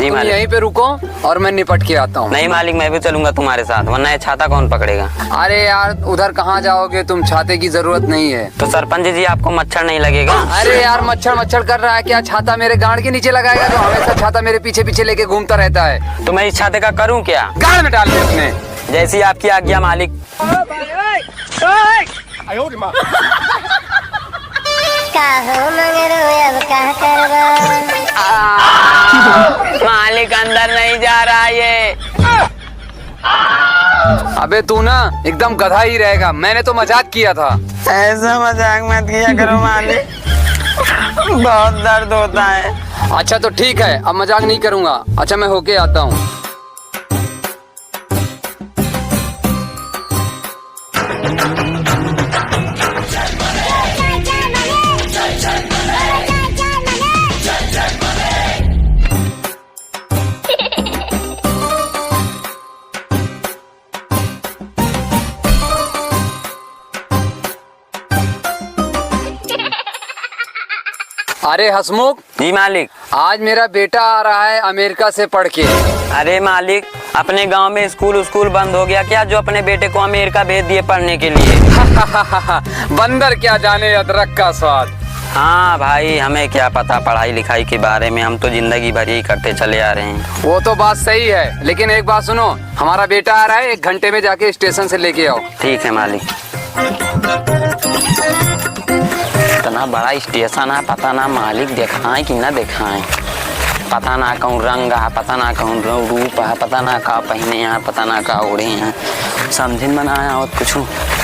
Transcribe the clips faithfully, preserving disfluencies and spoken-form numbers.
जी तुम मालिक। यहीं पे रुको और मैं निपट के आता हूँ। नहीं मालिक, मैं भी चलूंगा तुम्हारे साथ, वरना ये छाता कौन पकड़ेगा? अरे यार, उधर कहाँ जाओगे तुम, छाते की जरूरत नहीं है। तो सरपंच जी, आपको मच्छर नहीं लगेगा? अरे यार, मच्छर मच्छर कर रहा है क्या? छाता मेरे गांड के नीचे लगाएगा जो हमेशा छाता मेरे पीछे पीछे लेके घूमता रहता है। तो मैं इस छाते का करूँ क्या? गांड में डाल दे अपने। जैसी आपकी आज्ञा मालिक। का हो मंगरू, अब का करबा? मालिक अंदर नहीं जा रहा ये। अबे तू ना एकदम गधा ही रहेगा, मैंने तो मजाक किया था। ऐसा मजाक मत किया करो मालिक, बहुत दर्द होता है। अच्छा तो ठीक है, अब मजाक नहीं करूंगा। अच्छा मैं होके आता हूँ। अरे हसमुख। जी मालिक। आज मेरा बेटा आ रहा है अमेरिका से पढ़ के। अरे मालिक, अपने गांव में स्कूल, स्कूल बंद हो गया क्या, जो अपने बेटे को अमेरिका भेज दिए पढ़ने के लिए? बंदर क्या जाने अदरक का स्वाद। हाँ भाई, हमें क्या पता पढ़ाई लिखाई के बारे में, हम तो जिंदगी भर यही करते चले आ रहे हैं। वो तो बात सही है, लेकिन एक बात सुनो, हमारा बेटा आ रहा है, एक घंटे में जाके स्टेशन से लेके आओ। ठीक है मालिक। इतना बड़ा स्टेशन है, पता ना मालिक देखाएँ कि ना देखाएँ। पता ना कौन रंग है, पता ना कौन रू-, रूप है, पता ना का पहिने हैं, पता ना का ओढ़े हैं। समझिन में ना आया होत कुछ।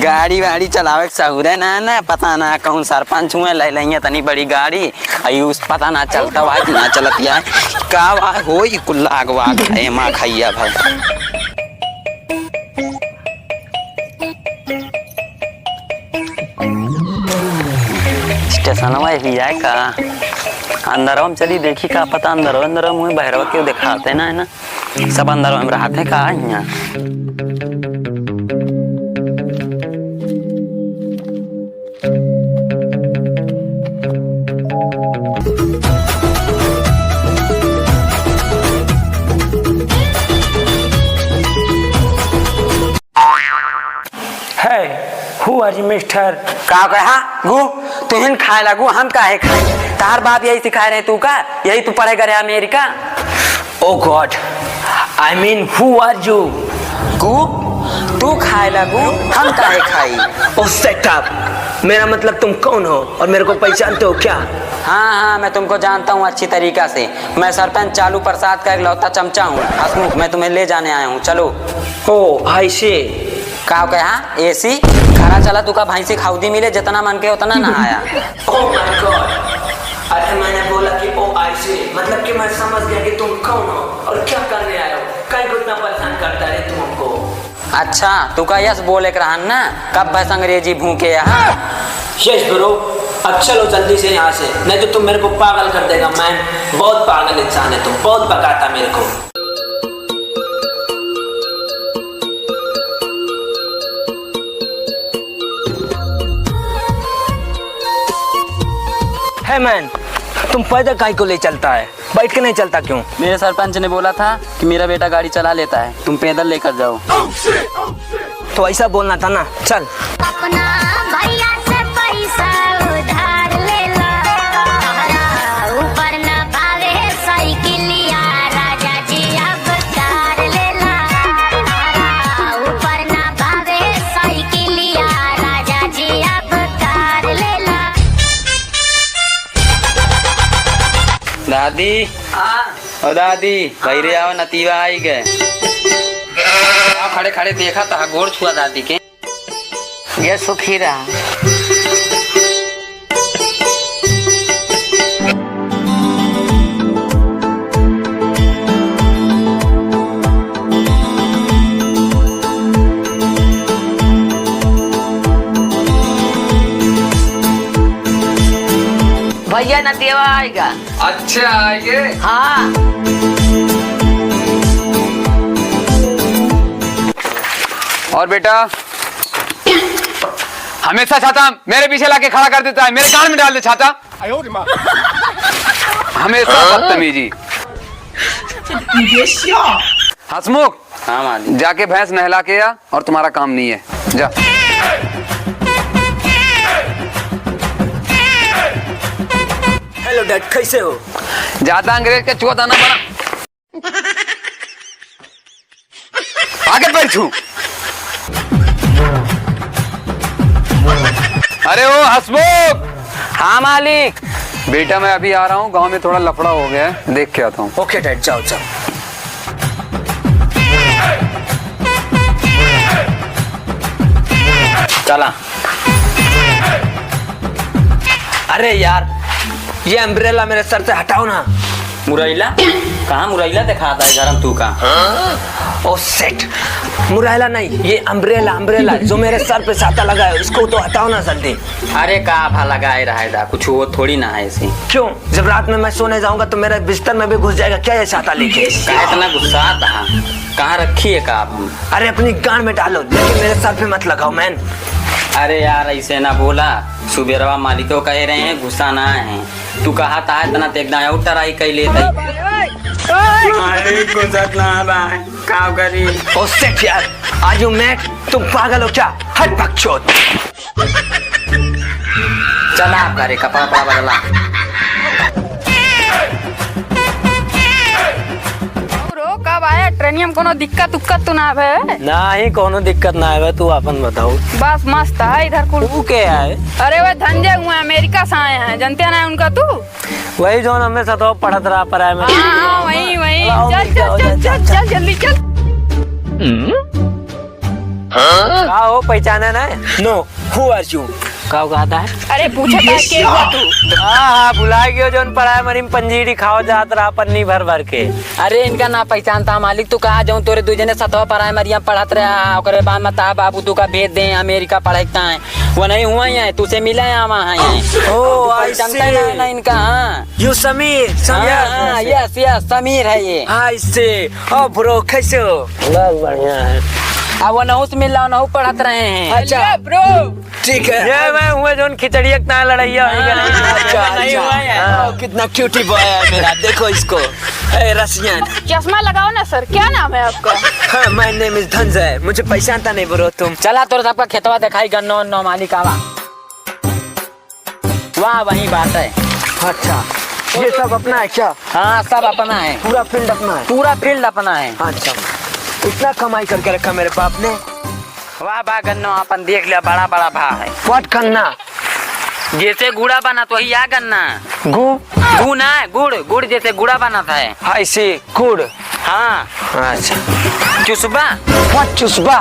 गाड़ी वाड़ी चलावे के सहूरे ना, ना, पता ना कौन सरपंच हुए, ले लेंगे इतनी बड़ी गाड़ी। अई उस पता ना चलता बा कि ना चलत या। का बा, होई कुल आग वाग, ए माँ खैया भाई। स्टेशनवा यही है का? अंदरवा में चली देखी, का पता अंदरवा, अंदरवा मुँह बहरवा केहू देखाते ना है ना, सब अंदरवा में रहत है का हियाँ। Hey, who are you, mister? का कहा? गु, तुहिन खाए लागू, हम काहे खाई? तार बाप यही सिखाए रहे तू का? यही तू पढ़े करे अमेरिका? Oh God, I mean, who are you? गु, तू खाए लागू, हम काहे खाई? Oh, shut up! मेरा मतलब तुम कौन हो और मेरे को पहचानते हो क्या? हाँ, हाँ, मैं तुमको जानता हूँ अच्छी तरीका से। मैं सरपंच चालू प्रसाद का इकलौता चमचा हूँ। हसमुख, मैं तुम्हें ले जाने आया हूँ, चलो। Oh, I see. का कहा? एसी? घरा चला, तुका भैंसी खौदी मिले, जितना मन के उतना नहाया। Oh my God! अरे मैंने बोला कि oh, I see, मतलब कि मैं समझ गया कि तुम कौन हो और क्या करने आए हो। कई को इतना परेशान करता है तू हमको। अच्छा, तुका यस बोले के रहन ना, कब भस अंग्रेजी भूके यहाँ। Yes bro, अब चलो जल्दी से यहाँ से, नहीं तो तुम मेरे को पागल कर देगा man। बहुत पागल इंसान है तुम, बहुत भगाता मेरे को। Hey man, तुम पैदल काहे को ले चलता है? बैठ के नहीं चलता क्यों? मेरे सरपंच ने बोला था कि मेरा बेटा गाड़ी चला लेता है, तुम पैदल लेकर जाओ। तो ऐसा बोलना था ना, चल। अपना भैया से पैसा उधार लेला, तोहरा ऊपर ना बावे साइकिलिया, राजा जी अब कार लेला, तोहरा ऊपर ना बावे साइकिलिया, राजा जी अब कार लेला। दादी, हाँ। ओ दादी, भैरे आओ, नतीवा आई गए। आओ, खड़े खड़े देखा तो गोड़ छुआ दादी के। ये सुखी रहा। भैया, नतीवा आएगा। अच्छा, आएंगे। हाँ। और बेटा, हमेशा छाता मेरे पीछे लाके खड़ा कर देता है, मेरे कान में डाल दे छाता। हमेशा बदतमीजी। हसमुख, हाँ मालिक। जाके भैंस नहला के आ, और तुम्हारा काम नहीं है, जा। हेलो डैड, कैसे हो? ज्यादा अंग्रेज के चुआ दाना बना। आगे बैठू। अरे ओ हसमुख। हाँ मालिक। बेटा, मैं अभी आ रहा हूँ, गांव में थोड़ा लफड़ा हो गया है, देख के आता हूँ। ओके डैड, जाओ जाओ। चला। अरे यार, ये अम्ब्रेला मेरे सर से हटाओ ना। मुरैला? कहाँ मुरैला दिखाता है घर में तू का? ओ सेट, मुरैला नहीं, ये अम्ब्रेला, अम्ब्रेला जो मेरे सर पे छाता लगा है, इसको तो हटाओ ना जल्दी। अरे का भा लगाए रहा है दा, कुछ वो थोड़ी ना है ऐसे। क्यों? जब रात में मैं सोने जाऊंगा तो मेरे बिस्तर में भी घुस जाएगा क्या ये छाता लेके? का इतना गुस्सा आता है? कहाँ रखी है का आप? अरे अपनी गांड में डालो, लेकिन मेरे सर पे मत लगाओ मैन। अरे यार ऐसे ना बोला, सुबेरवा मालिको कहे रहे हैं गुस्सा ना है। तू कहा था इतना ते एकदम और ट्राई कर लेते। अरे गुस्सा ना बा, का करी? ओ सेट यार, are you mad? तुम पागल हो क्या? हट बकचोद। चला आप घरे, कपड़ा पड़ा बदला। और हो, कब आया ट्रेनिया में? कोनो दिक्कत उक्कत तो ना आवे? नाही, कोनो दिक्कत ना आवे, तू आपन बताओ। बस मस्त है इधर कुल। तू के आए? अरे वे धंजे हुए, अमेरिका से आए हैं, जानते हैं ना उनका तू? वही जौन हमें सतवा पढ़त रहा पराए में। हाँ, हाँ, वही, वही। चल, चल, चल, चल, चल, जल्दी चल। का हो, पहचाना ना? No, who are you? का कहता है? अरे पूछा था के हुआ तू? हाँ, हाँ, भुला गयो जौन पराए मरी में पंजीरी खाओ जात रहा पन्नी भर भर के। अरे इनका ना पहचानता मालिक, तू कहा जाऊँ तोरे दू जने सतवा पराए मरिया पढ़त रहा, ओकरे बाद में ता बाबू तू का भेज दे अमेरिका पढ़े के ताए। वो नहीं हुआ है, तुझसे मिला है वहाँ है। Oh, I see। पहचानता है ना, ना इनका, हाँ। You समीर, समीर। हाँ, हाँ, yes, yes, समीर है ये। I see। ओ bro, कैसे हो? बस बढ़िया है। अब वो नहुस मिल रहा, नहु पढ़त रहे हैं। अच्छा। Hello, bro। ठीक है। ये मैं हुआ जौन खिचड़िया के ना लड़ाइया हो गया। हाँ, अच्छा, नहीं अच्छा। हुआ है। हाँ, कितना cutie boy है मेरा, देखो इसको। ए, रसियन। चश्मा लगाओ ना sir, क्या नाम है आपका? हाँ, my name is धनंजय। मुझे पहचानता नहीं bro तुम? चला तोर सबका खेतवा दिखाई, गन्नो उन्नो मालिक आवा। वाह, वही बात है। अच्छा, ये सब अपना है क्या? हाँ, सब अपना है। पूरा field अपना है? पूरा field अपना है। अच्छा, इतना कमाई करके रखा मेरे बाप ने। वाह, वाह, गन्नो अपन देख लिया, बड़ा, बड़ा भा है। What गन्ना? जैसे गुड़ा बनत वही या गन्ना। गु? गु ना है, गुड़, गुड़ जैसे गुड़ा बनत है। I see, गुड़। हाँ। अच्छा। चुसबा? What चुसबा?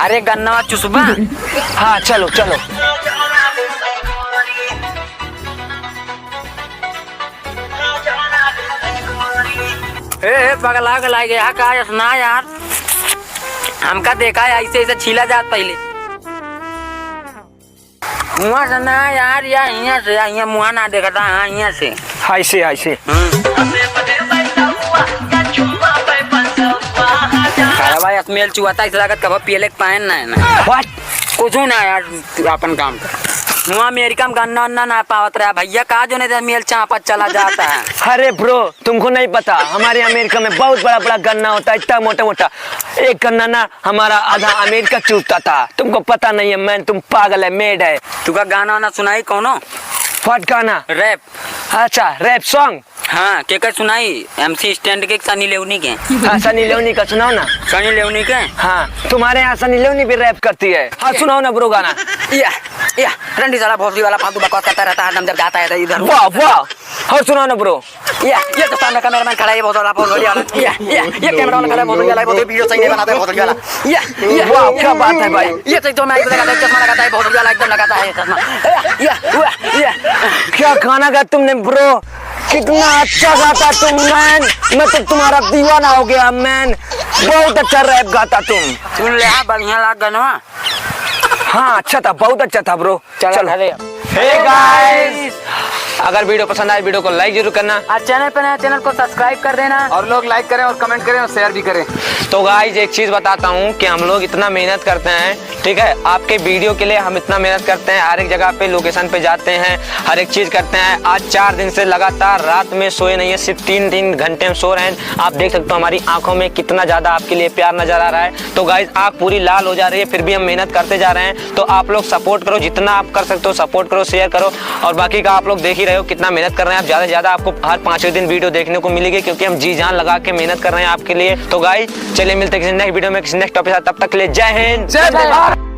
अरे गन्नवा चुसबा। हाँ, चलो, चलो। ए, ए, पगला गला गया का? यस ना यार, हमका देखा है ऐसे, ऐसे छीला जात पहले। हुआ से ना यार, या हियाँ से, या हियाँ मुँह ना देखता, हाँ, हियाँ से। हाय से, हाय से। हम्म। साला भाई, स्मेल चुआता, इस लागत कबो पियले के पाएन ना है ना। What? कुछ ना यार, अपन काम कर। हुआ अमेरिका में गन्ना उन्ना ना पावत रहा भैया, का जो नहीं मेल चापत चला जाता है। अरे bro, तुमको नहीं पता, हमारे अमेरिका में बहुत बड़ा बड़ा गन्ना होता है, इतना मोटा मोटा। एक गन्ना ना हमारा आधा अमेरिका चूपता था। तुमको पता नहीं है man, तुम पागल है, mad है। तुका गाना वाना सुनाई कौनो? What गाना? Rap। अच्छा, rap song। हाँ, केकर सुनाई? MC Stand के, सनी लेवनी के? हाँ, सनी लेवनी का सुनाओ ना। सनी लेवनी के? हाँ, तुम्हारे यहाँ सनी लेवनी भी rap करती है। हाँ, सुनाओ ना bro गाना। या, या, रंडी साला भोसड़ी वाला फालतू बकवास करता रहता है हरदम, जब जाता है तो इधर। वाह, वाह। और सुनाओ ना bro। या, ये तो सामने cameraman खड़ा है, ये बहुत बड़ा बहुत बढ़िया वाला। या, या, ये camera वाला खड़ा है, बहुत बढ़िया वाला, बहुत video सही नहीं बनाता है, बहुत बढ़िया वाला। या, या, वाह, या। क्या बात है भाई। ये तो जो mic लगाता है, चश्मा लगाता है, बहुत बढ़िया वाला, एकदम लगाता है चश्मा। या, या, वाह, या। क्या गाना गाया तुमने bro, कितना अच्छा गाता तुम man, मैं तो तुम्हारा दीवाना हो गया man, बहुत अच्छा rap गाता तुम। सुन ले, हाँ, बढ़िया लाग गनवा। हाँ, अच्छा था, बहुत अच्छा था bro। चला चलो। घरे। Hey guys, अगर video पसंद आए, video को like जरूर करना। और channel पर नया, channel को subscribe कर देना। और लोग like करें और comment करें और share भी करें। तो guys, एक चीज बताता हूँ कि हम लोग इतना मेहनत करते हैं, ठीक है, आपके video के लिए हम इतना मेहनत करते हैं, हर एक जगह पे location पे जाते हैं, हर एक चीज करते हैं। आज चार दिन से लगातार रात में सोए नहीं है, सिर्फ तीन तीन घंटे हम सो रहे हैं। आप देख सकते हो हमारी आंखों में कितना ज्यादा आपके लिए प्यार नजर आ रहा है। तो guys, आंख पूरी लाल हो जा रही है, फिर भी हम मेहनत करते जा रहे हैं। तो आप लोग support करो, जितना आप कर सकते हो support करो, share करो, और बाकी का आप लोग देख ही रहे हो कितना मेहनत कर रहे हैं आप। ज्यादा से ज्यादा आपको हर पांचवें दिन video देखने को मिलेगी, क्योंकि हम जी जान लगा के मेहनत कर रहे हैं आपके लिए। तो guys, चलिए मिलते हैं किसी next video में, किसी next topic के साथ। तब तक के लिए जय हिंद, जय भारत।